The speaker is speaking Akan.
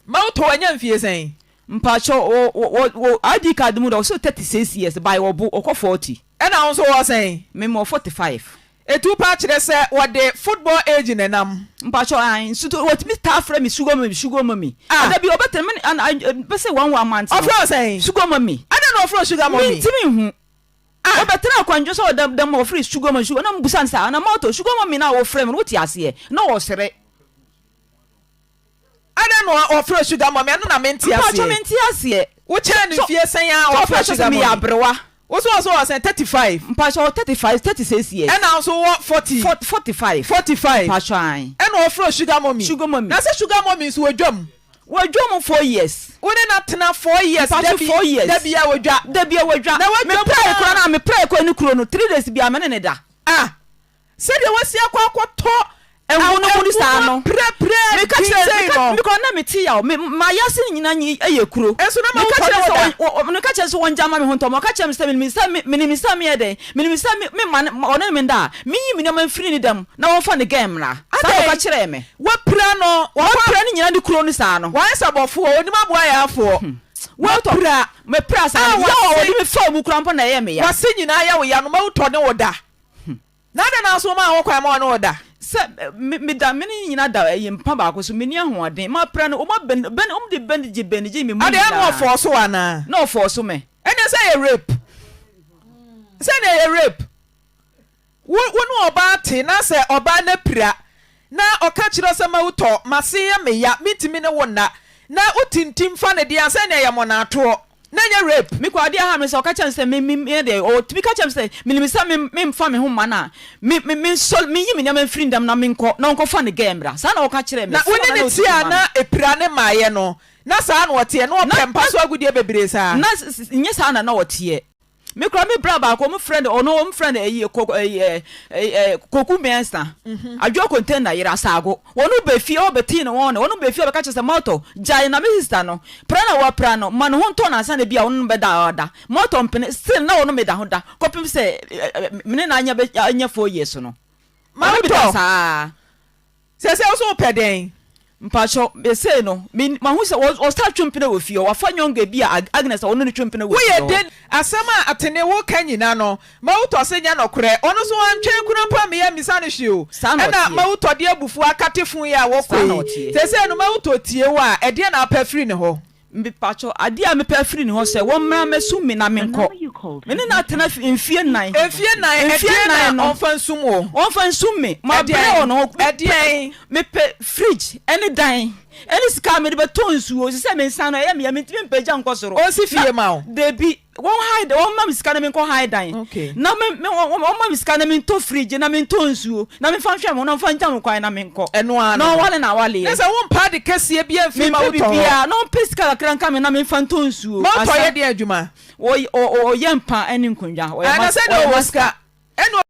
Mawutɔ wanya mfie sɛn? Mpakyɛw wɔ wɔ wɔ ID card mu dɛ ɔsɛ 36 years by ɔbo ɔkɔ 40. Ɛna wo nso wɔ sɛn? Me mewɔ 45. Etu paa kyerɛ sɛ wɔde football age na ɛnam. Mpakyɛw ae nso to wɔtumi taa frɛ me sugar mummy sugar mummy. Ah. Ɛda bi ɔbɛtena me ne an bɛsɛ one one month no. Ɔfrɛ wo sɛn? Sugar mummy. Adɛn na ɔfrɛ wo sugar mummy? Mentumi nhu. Ah. Ɔbɛtena akwanjo sɛ ɔda dɛm ɔfrɛ sugar mummy sugar na mebusa no sɛ ana Malto sugar mummy no a wofrɛ me no wote aseɛ na ɔsere. Adɛn na ɔfrɛ sugar mummy? Ɛno na mente aseɛ. Mpakyɛw mente aseɛ. Wo kyɛn no mfie sɛn ara ɔfrɛ sugar mummy? Meyɛ aberewa. Wo so ɔso wɔ sɛn? 35. Mpakyɛw 35, 36 years. Ɛna wo nso wɔ 40. 45. 45. Mpakyɛw ae. Ɛna ɔfrɛ sugar mummy. Sugar mummy. Na sɛ sugar mummy nso ɔdwam. Wadwam 4 years. Wo ne no atena 4 years. Mpakyɛw 4 years. Da biara ɔdwa. Da biara ɔdwa. Na wadwam a. Meprae koraa na meprae kɔ ne kuro no 3 days biara me ne no da. Ah! Sɛdeɛ wasi akɔ akɔtɔ Ngo no mu no saa no. Meka Meka kyerɛ meka me koraa na mete yaw me m'ayase nyinaa nyi yɛ kuro. Nso na ma Meka wotɔ kyerɛ ne sɛ wo da. wɔ wɔ meka kyerɛ sɛ wɔngya ma me ho ntɔ me. Ɔka kyerɛ me sɛ menim sɛ me menim sɛ meyɛ dɛn menim sɛ me me ma ne ɔne me nda a menyi me nneɛma mfiri ne dam na wɔmfa ne gɛn mmra. Saa na Adɛn? ɔka kyerɛɛ me. Wapira no wakɔ. Wapira ne nyinaa ne kuro no saa no. Wayɛ sɛ bɔfoɔ, ɔnim aboa yaafoɔ. Wapira. Mepira saa A no. Yaw a wase wɔde me faa mu koraa mpo na ɛyɛ me ya. Wase nyinaa yɛ wo ya no ma wotɔ ne wo da. Na adɛn na nso womaa ho kwan ma ɔne wo da? Sɛ me meda me ne nyina da ɛyi mpa baako so, menni ahoɔden, mapra no, wɔn abɛn bɛn wɔn de bɛn gye bɛn gye me mu Adeɛ na nyinaa. ɔfɔɔso wo anaa? Na ɔfɔɔso me. Ɛnneɛ sɛ ɛyɛ rape. Sɛ ɛnneɛ ɛyɛ rape. Wo wo ne ɔbaa te na sɛ ɔbaa no apira na ɔka kyerɛ wo sɛ ma wotɔ m'ase yɛ me ya mentumi ne wo nna na wotintim fa no deɛ a sɛ ɛnneɛ ɛyɛ mmɔnaatoɔ. Na ɛnyɛ rape. Me kɔ adeɛ ha me sɛ ɔka kyerɛ me sɛ me me me deɛ ɔtumi ka kyerɛ me sɛ menim sɛ me me nfa me ho mma no a me me me nsɔ me nyi me nneɛma mfiri ndam na me nkɔ na ɔnkɔ fa ne girl mmra saa na ɔka kyerɛ me Na wo sɛ ne na no na te ɔtumi a ma na me. ɛpira ne mmaeɛ no na saa na ɔteɛ na Na ɔpɛ mpa na so agudeɛ bebree saa. na nyɛ saa na na ɔteɛ. Me koraa me bra baako ɔmo frɛ no ɔno ɔmo frɛ no ɛyi koko ɛyi ɛ ɛ koku mmiɛnsa adwo container yere asaago wɔn bɛ fie ɔbɛ tii ne wɔn na wɔn bɛ fie ɔbɛka kyerɛ sɛ mɔtɔ gyae na me sista no pra na wɔapra no ma ne ho ntɔ no ansa na bi a wɔn no bɛda ɔda mɔtɔ mpene still na wɔn meda ho da kɔpem sɛ mene na anya bɛ anya 4 years no wɔn meda Mɔtɔ saa. Sɛsɛ wo so wopɛ dɛn? Mpakyɛw, mesei no, me, mahu sɛ wɔ, wɔsan twe mpena wɔ fie hɔ. Wafa nyɔnga bi a Agnes a ɔne no twe mpena wɔ fie Woyɛ hɔ. den? Asɛm a Atene woka nyina no, Mawutɔ se nyɛ nɔkorɛ. Ɔno nso wantwɛn kura mpo ammeyɛ ammisa no hwee o. Saa na Ɛna ɔteɛ. Mawutɔ de abufuo akate fon yi a wɔkɔ Saa na yi. ɔteɛ. Seesei no Mawutɔ tie wo a, ɛdeɛn na wopɛ afiri ne hɔ? Mepakyɛw, adeɛ a mepɛ afiri ne hɔ sɛ wɔmmra mmɛsom me na menkɔ. Me ne no atena mfie nnan. Mfie nnan, Mfie ɛdeɛn na nnan no, ɔmfa nsum wo? Ɔmfa nsum me. Mabrɛ Ɛdeɛn? wɔ ne hɔ. Mepɛ, Ɛdeɛn? mepɛ fridge ne dan ne sika a mede bɛtɔ nsuo. Ɛsɛ sɛ me nsa no ɛyɛ me ya, mentumi mpagya nkɔ soro. Ɔnsi Na, fie ma wo? dabi. Wɔn hae dan, wɔmma me sika na menkɔ hae dan. Okay. Na me, me, wɔn, wɔmma me sika na mentɔ fridge na mentɔ nsuo na memfa nhwɛ me ho na wɔmfa ngya me kwan na menkɔ. Ɛno ara Na no no. ɔwale na awaleɛ. Ne sɛ wompɛ ade kɛseɛ biara mfiri Mempɛ Mawutɔ hɔ? biribiara. Na ɔmpɛ sika kakra nka me na memfa ntɔ nsuo. Mawutɔ Asa. yɛ deɛn adwuma? Ɔy, ɔ, ɔyɛ mpa ne nkonnwa. Ɔyɛ Ah, na mas, sɛdeɛ ɔyɛ ɔwɔ master. sika ɛna.